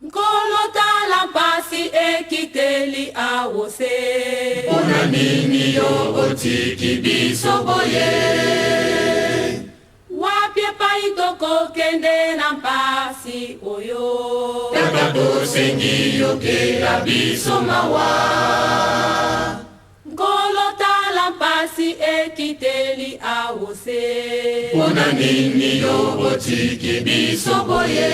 Nkolo tala mpasi ekiteli awose. Mpona nini yo otiki biso boye? Wapi epai tokokende na mpasi oyo? Tata tosengi yokela biso mawa. Nkolo tala mpasi ekiteli awose. Mpona nini yo otiki biso boye?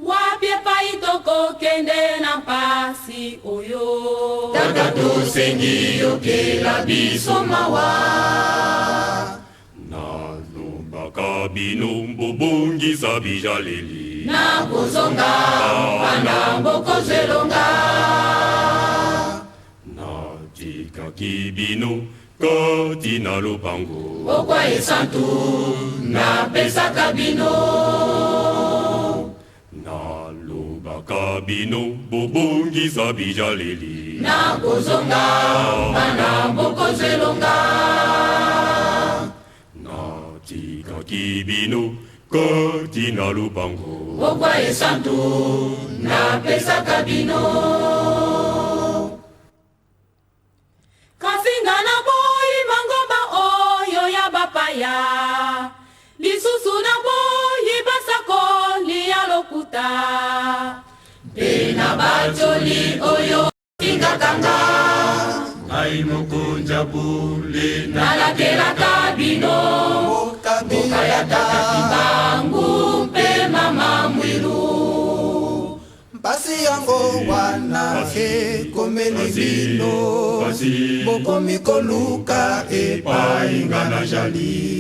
Wapi epai tokokende na mpasi oyo? Tata tosengi yokela biso mawa. Nalobaka bino bobongisa bijaleli. Nakozonga wana bokozwa elonga. Natikaki bino kati na lopango. Pokwa esantu napesaka bino. Nalobaka bino bobongisa bijaleli. Nakozonga wana bokozwa elonga. Natikaki bino kati na lopango. Pokwa esantu napesaka bino. Kasi nga naboyi mangomba oyo ya bapaya, lisusu naboyi basakoli ya lokuta, mpe na batoli oyo bafingaka nga. Ngai mokonzi ya bule nalakelaka bino mboka ya Tata Kimbangu mpe Mama Mwilu. Mpasi yango wana ekomeli bino, bokomi koluka epai nga najali.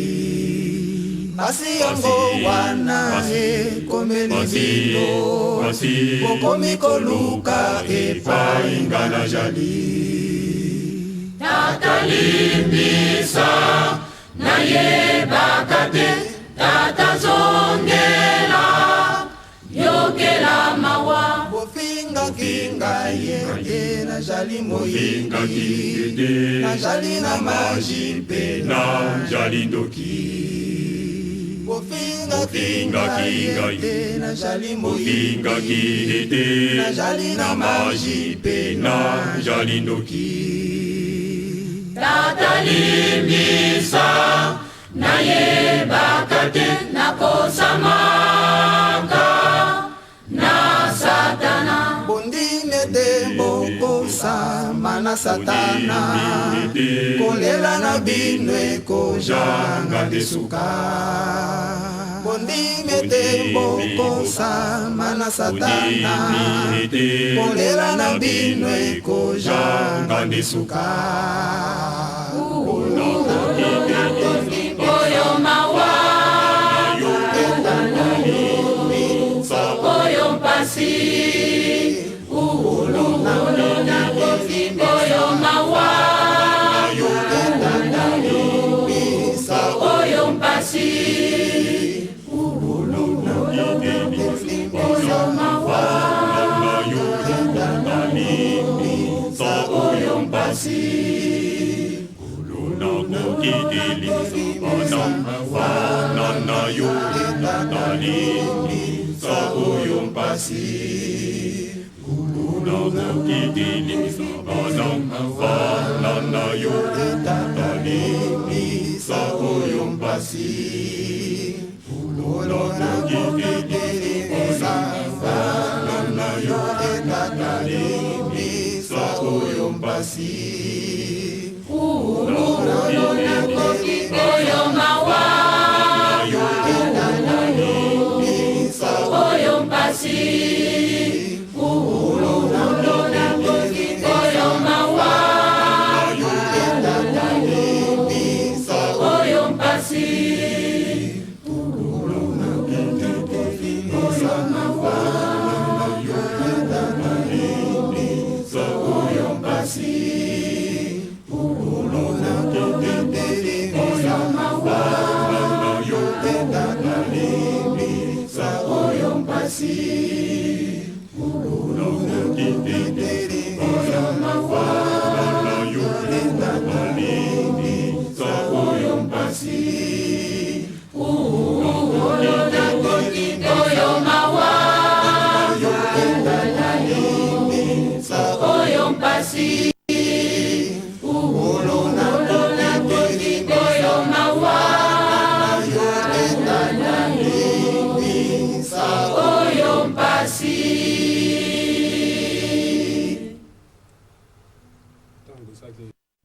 Mpasi yango wana ekomeli bino, bokomi koluka epai nga najali. Tata limbisa, nayebaka te, Tata zongela, yokela mawa. Bofingaki ngai ete najali moyibi, najali na maji mpe najali ndoki. Bofingaki ngai ete najali moyibi, najali na maji mpe najali ndoki. Tata limbisa, nayebaka te, nakosamaka na Satana. Bondimi ete bokosama na Satana, kolela na bino ekozanga nde suka. Bondimi ete bokosama na Satana, kolela na bino ekozanga nde suka. Oyo mawa, oyo mpasi, oyo mawa, oyo mpasi, oyo mawa, oyo mpasi. Oyo mawa, oyo mpasi, oyo mawa, oyo mpasi, oyo mawa, oyo mpasi, oyo mawa, oyo mpasi, oyo mawa, oyo mpasi, oyo mawa, Oyo mpasi.